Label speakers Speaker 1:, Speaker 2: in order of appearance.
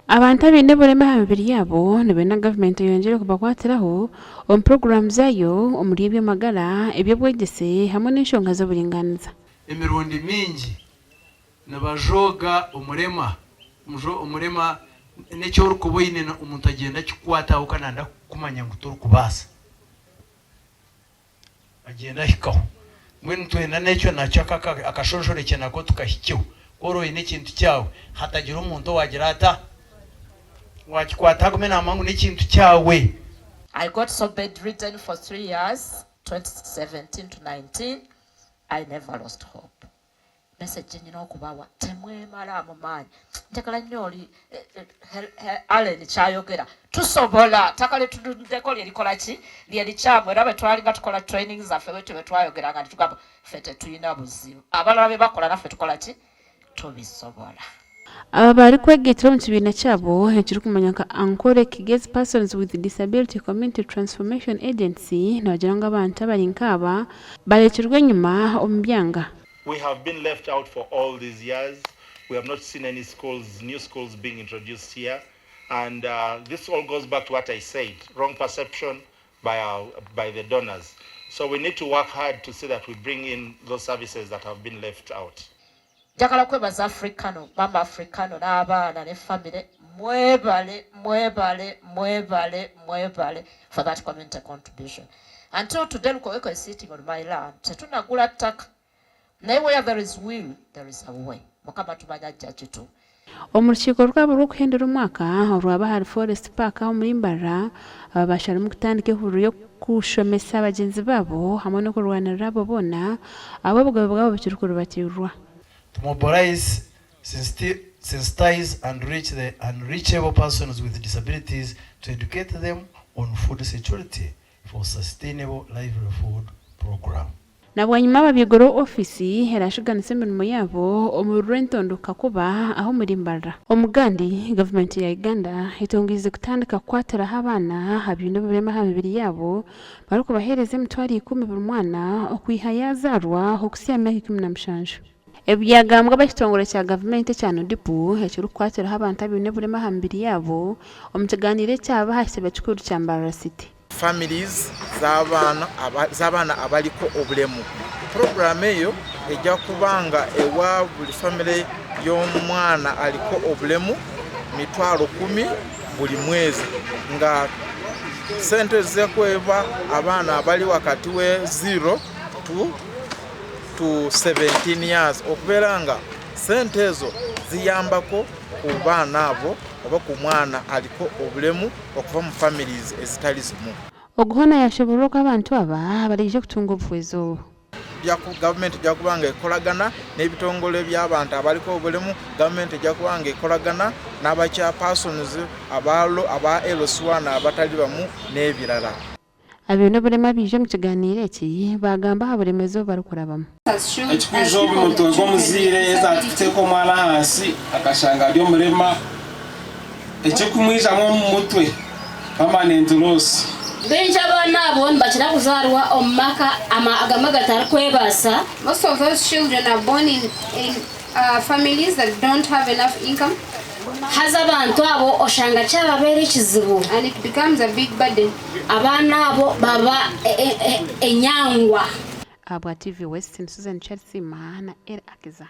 Speaker 1: Abantu abaine oburema aha mibiri yaabo nibenda gavumenti eyongyere kubakwatiraho omu puroguraamu zaayo omuri eby'amagara, eby'obwegyese hamwe n'enshonga z'oburingaaniza.
Speaker 2: Emirundi mingi nibajooga omurema, omurema n'eki orikuba oine omuntu agyenda akikukwataho kandi nayenda kukumanya ngu torikubaasa. Agyenda ahikaho. Mbwenu twena n'ekyo nakyo akashonshorekye nako tukahikyeho. Ku oraba oine ekintu kyawe, hatagira omuntu owaagira ata? Owaakikwata agume naamanya ngu n'ekintu kyawe.
Speaker 3: I got so bedridden for 3 years, 2017 to 19, I never lost hope. Message gyenyina okubawa temwemalaamu maanyi njagala nnyo oli eh, eh, eh, Allen kyayogera tusobola ttaka lyetuddeko lyerikola ki lyelikyamu era bwetwalinga tukola training zaffe bwetyo bwetwayogeranga netugamba ffe tetulina buzibu abalala byebakola naffe tukola ki tubisobola.
Speaker 1: Aba barikwegaitira omu kibiina kyabo ekirikumanywa nka Ankole Kigezi Persons with Disability Community Transformation Agency nibagira ngu abantu abari nkaaba barekirwe enyima omu byanga.
Speaker 4: We have been left out for all these years, we have not seen any schools, new schools being introduced here and this all goes back to what I said, wrong perception by our, by the donors. So we need to work hard to see that we bring in those services that have been left out.
Speaker 3: Njagala kwebaza Africano, Maama Africano n'abaana ne famire mwebale mwebale mwebale mwebale for that community contribution. Until today Lukoweko is sitting on my land. Tetunagula ttaka. Naye where there is will, there is a way. Mukama tumanya ajja kitu.
Speaker 1: Omu rukiiko rwabo rw'okuhendera omwaka orwaba ahari Forest Park omuri Mbarara, aba basharamu kutandika ehururu y'okushomesa bagyenzi baabo hamwe n'okurwanirira abo boona abu obugabe bwabo bukirikuribatirirwa.
Speaker 2: To mobilize, sensitize and reach the unreachable persons with disabilities to educate them on food security for sustainable livelihood programme.
Speaker 1: Na bwanyima babiiguraho ofiisi eraashuganise emirimo yaabo omu rurento Kakuba aho omuri Mbarara. Omugandi, gavumenti ya Uganda etongeize kutandika kukwatiraho abaana abaine oburema aha mibiri yaabo barikubaheereza emitwaro ikumi buri mwana okwiha yaazaarwa okuhitsya aha myaka 17. Ebi byagambwa ab'ekitongore kya gavumenti ekya NUDIPU ekirikukwatiraho abantu abaine oburema aha mibiri yaabo omu kiganiiro ekyaba aha kitebe kikuru kya Mbarara City.
Speaker 5: Families z'abaana abariko obulemu. Puroguraamu eyo eija kuba nga ewa buri famire y'omwana ariko obulemu 100,000 buri mwezi nga sente ezi zirikuheebwa abaana abari wakati we 0 to 17 years okubeera nga sente ezo ziyambako ku baana abo oba ku mwana ariko obulemu okuva mu families ezitari zimu.
Speaker 1: Ogu hoona yashoborora oku abantu aba baraije kutunga obuhwezi obu.
Speaker 5: Gavumenti eija kuba nga ekoragana n'ebitongore by'abantu abariko obulemu, gavumenti eija kuba nga ekoragana n'aba chairpersons aba LC1 abatari bamu n'ebirara.
Speaker 1: Abaine oburema abaija omu kiganiiro eki baagamba aha buremeezi obu barikurabamu.
Speaker 6: Ekikwija omu mutwe gw'omuzaire haza ati kuteeka omwana ahansi akashanga ari omurema, ekirikumwijamu omu mutwe permanent loss.
Speaker 7: Baingi abaana abo nibakira kuzaarwa omu maka agamwe agatarikwebaasa.
Speaker 8: Most of those children are born in in families that don't have enough income.
Speaker 7: Haza abantu abo oshanga kyababeera ekizibu.
Speaker 8: And it becomes a big burden.
Speaker 7: Abaana abo baba enyangwa.
Speaker 1: Ahabwa TV West, ni Susan Kyarisiima na Elly Akiza.